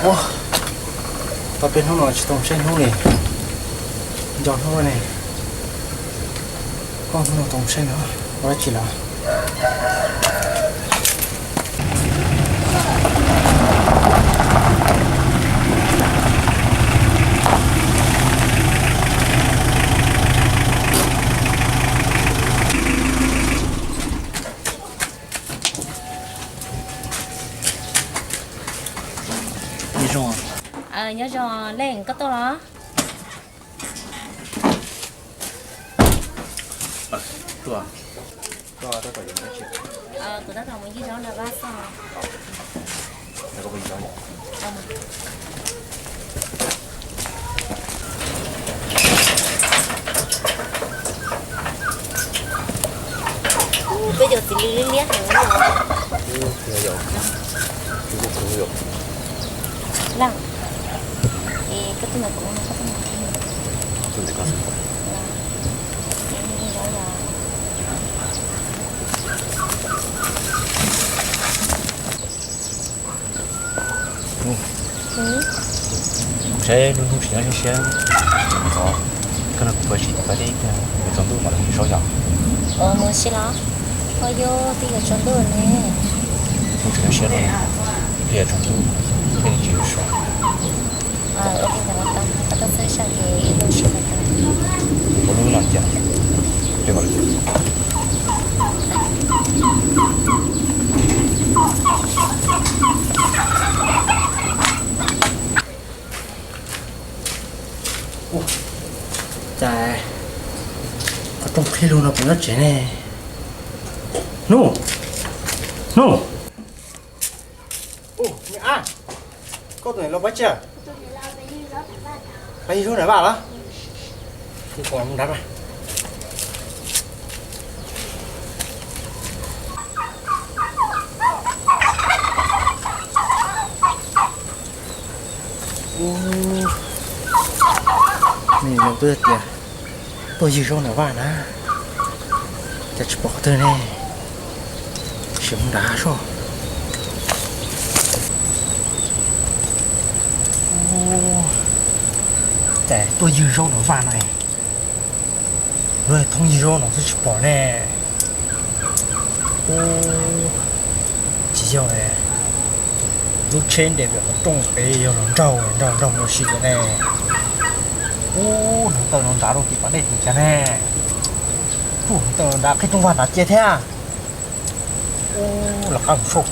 Ua, tau peb hnub no tsis tau saib hnub li. Nco hnub ne. Ob hnub no tau saib no, ua dab tsi lawm? Nyob zoo. Nyob zoo, Leej, koj tuaj los? Kuv tab tom mus ncig zaub nram vaj xwb. Koj cov txiv li liab heev. Leej, es koj tuaj ntawm kuv no, koj tuaj ntawm kuv no. Saib lub hnub tsis nyob siab siab, koj no kuv pab sim tab deb, yuav tsaus ntuj mam li mus zaub yom. Mus sim los, koj yuav twb yuav tsaus ntuj ne. Hnub tsis nyob siab los, twb yuav tsaus ntuj, peb li tsis yuav sov. Ua lub no cia, peb mam li. Cas qhov rooj qhib lug no puas nyob tsev ne? Hnub, Hnub. Ub, me ab, koj tus niam laus pab tsiaj? Pab yig zaub nram vaj los? Kuv mus nrad mas. Ub, me laus twb tias tuaj yig zaub nram vaj na, cas tsis pom qhov twg ne? Sim mus nrad soj. Ub, cas tuaj yig zaub nram vaj no, luag thoob yig zaub no xwb tsis pom ne. Ub, tsis yog, lub tsheb nres pem qhov rooj pem yog los nraug nraug nraug ua si lawm ne. Ub, hneev taw no nrad rau tim pas dej tim cas ne. Ub, hneev taw no nrad qhib rooj vag nrad cia thiab. Ub, lawv qab mus soj.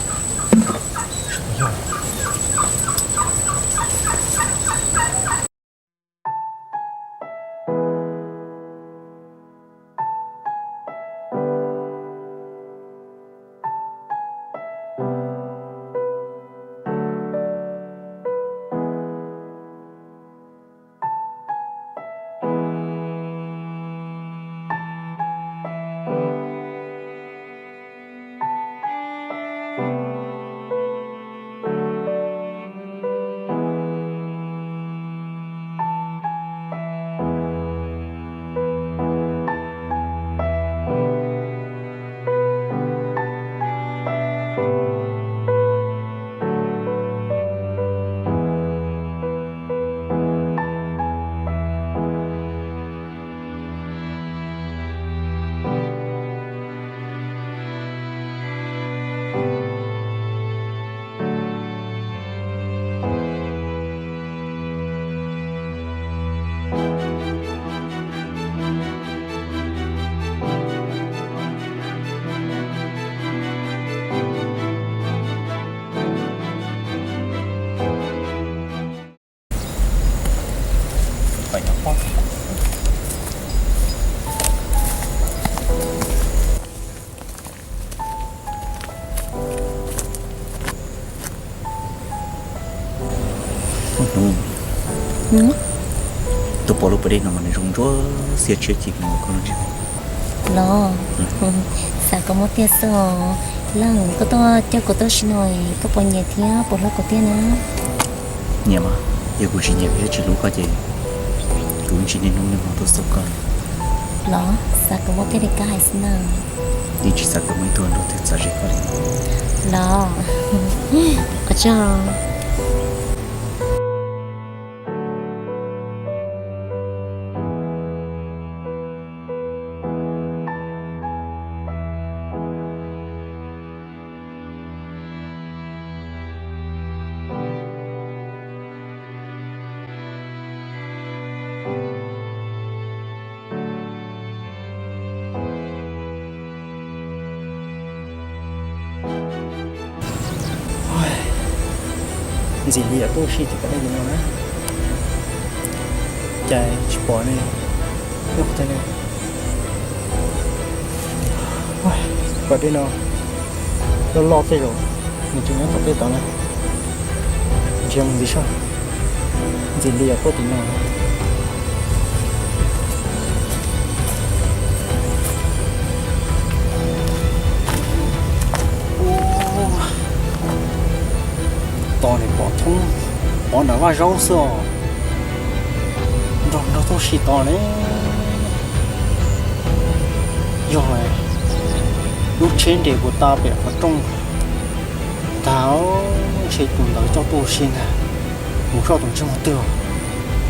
Hnub, tuaj pom lub pas dej no mas nws zoo ntsuab xiab tsheb ces mus koj no tsis los? Xav koj muab tiag xwb os. Leej, koj tuaj coj kuv tuaj sim no, koj puas nyiam thiab puas hlub kuv tiag na? Nyiam mas, yog kuv tsis nyiam thiab tsis hlub koj ces kuv tsis niaj hnub niaj hmo tuaj xauj koj. Los, xav koj muab tiag li koj hais xwb na. Yeej tsis xav kom muaj ib tug nrog twg txav ze koj li. Los, ua tsaug. Ntxim li yam tuaj si ces kom dej li no na. Cas tsis pom ne, nyob qhov twg ne? Kom dej no loj loj tej zaum nws tseem nyob tom tej tod na. Ntsia mus ntxiv saib, ntxim li yam tuaj tim no. Tos nim pom thoob, pov nram vaj zaub xwb os. Nrog nrog tuaj si tos ne. Yog lub tsheb nres puas tas pem qhov rooj tag, ntshe tus ntawd coj tuaj si ntag. Mus soj tus ntsej muag twg,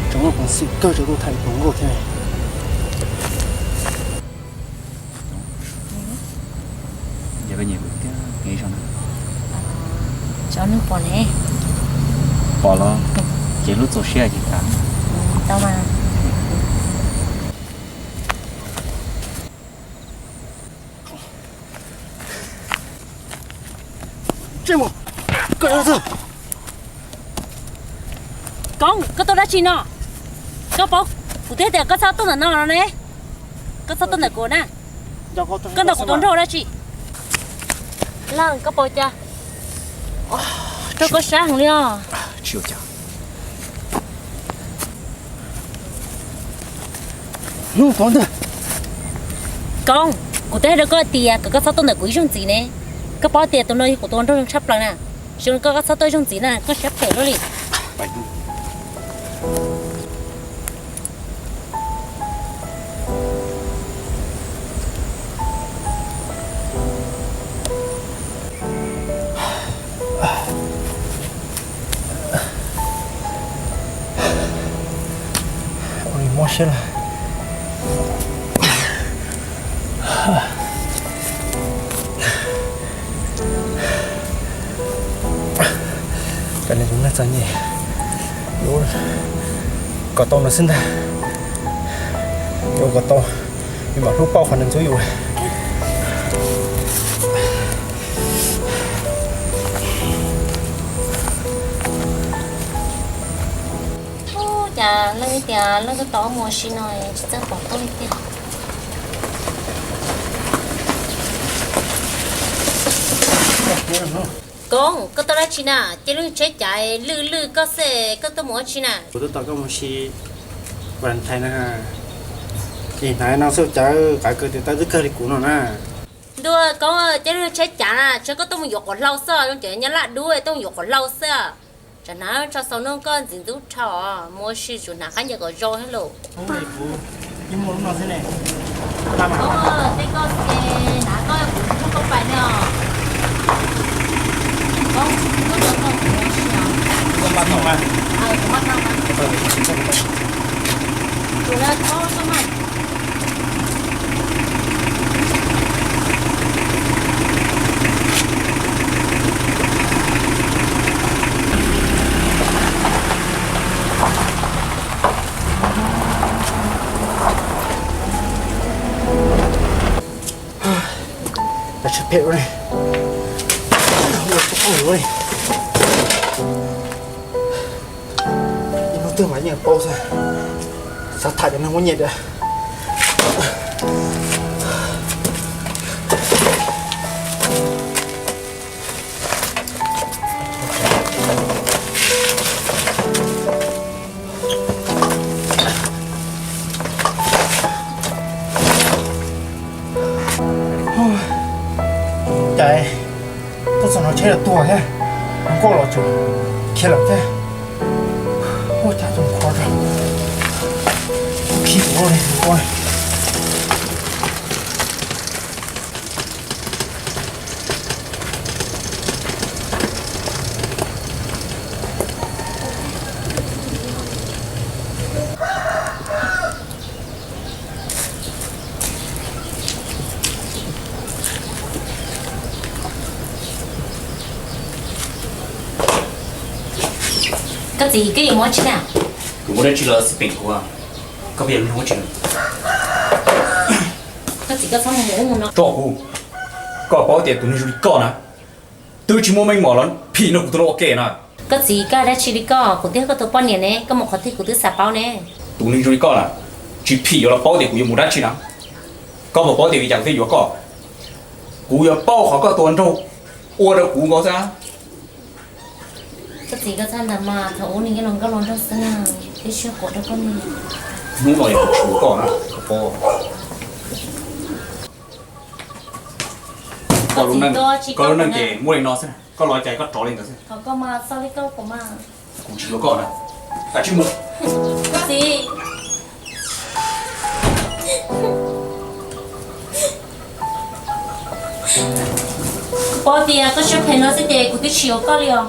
tseem muaj peev xwm kawg tseem tuaj tham tus nkauj thiab. Cov neeg pom ne, pom los ces lub txaus siab ces tas. Tau mas. Koob, koj tuaj dab tsi no? Koj paub kuv twb tias koj txhob tuaj ntawm no no ne. Koj txhob tuaj ntawm kuv na. Koj ntaus kuv tus nraug dab tsi? Leej, koj paub cas? Raug koj sab heev li os. Koob, kuv twb hais rau koj tias kom koj txhob tuaj ntawm kuv ib zaug ntxiv ne. Koj paub tias tus no yog kuv tus nraug zoo tshaj plaws na. Zoo li koj, koj txhob tuaj ib zaug ntxiv na, koj siab phem luaj li. Ua li mob siab lawm. Koj niam tus neeg txom nyem, yuav kom tau no xwb ntag. Yuav kom tau, yus mam hlub pauj qhov nws ntxub yus. Ub, cas leej tias leej twb tau mus ua si no tsis txawj pom tuaj li tiag. Koob, koj tuaj dab tsi na? Cia lub tsheb cav lwj lwj koj xwb, koj tuaj mus ua tsi na? Kuv tuaj tos koj mus si Valentine na. Es hnav no xwb cas qav kaws tes taw twb kawg li kuv no na. Ntuj, Koob, cia lub tsheb cav na, tsheb koj tuaj mus yuav quav hlau xwb, zoo cov nyab laj dub tuaj mus yuav quav hlau xwb. Tsam hnav tso xaus no koj ntxim ntxub dhau, mus ua si tsum hnav qab ncaws kom zoo thiab lauj. Koob, tej koj ces hnav koj kuv tsis muaj koj pais li os. Koob, koj cov koj kuv ua si os. Kuv maj tau mas. Kuv lawv txhob txhob mas. Tsis phem ua li, ua tsis tau li. Ib hnub twg mas yeej paub xwb, xav tham cov neeg muaj nyiaj tiag. Cas tuaj txog no tsheb los tuag thiab, nkauj los tseem khiav lawm thiab. Ua cas tus qhov khi kuv li nkauj. Koj txiv, koj yuav mus ua tsi na? Kuv muaj dab tsi los xij peem kuv, koj puas yog ua tsi? Koj txiv, koj txhob mus mus no. Tso kuv, koj paub tias tus neeg zoo li koj na, twb tsis muaj meej mom los phim nrog kuv tus no ua ke na. Koj txiv, koj dab tsi li koj? Kuv twb yog koj tus poj niam ne, koj mus qhov twg kuv twb xav paub ne. Tus neeg zoo li koj na, tsis phim yuav los paub tias kuv yuav mus dab tsi na. Koj puas paub tias vim cas kuv thiaj yuav koj? Kuv yuav pauj qhov koj tua nraug ua rau kuv nkaus xwb. Koj txiv, koj txhob ntawd mas, thaum ub nws yeej hluas nkauj hluas nraug xwb na, twb tsis quav rau koj ne. Hnub no yog kuv tsis yuav koj na, koj paub. Koj lub neej ces muaj li no xwb, koj los cas koj rov li ntawd xwb. Kuv tsis yuav koj na, koj tsis mus. Paub tias koj siab phem no xwb ces kuv twb tsis yuav koj li os.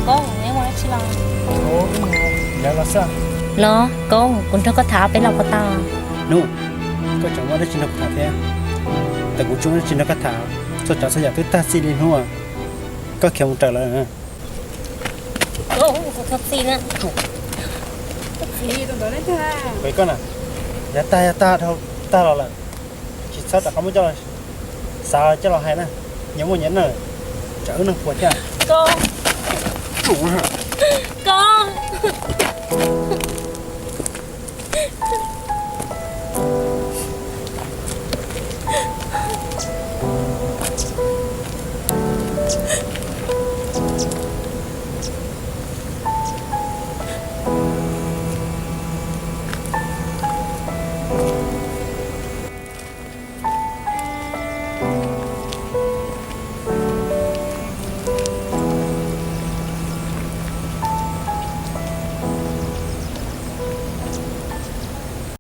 Koob, neb mus dab tsi los? Los Koob, kuv nrog koj tham ob peb lo puas tau? Hnub, koj tseem muaj dab tsi nrog kuv tham thiab? Ntawm kuv tsis muaj dab tsi nrog koj tham, txhua tsav txhua yam twb tag txij li hnub. Koj khiav mus raws lawm. Koj na, yav tag yav tag dhau tag los lawm, tsis txhob rov qab muab coj los xav coj los hais na. Nyias muaj nyias neej, tsam wb neej puas thiab. Koj, koj.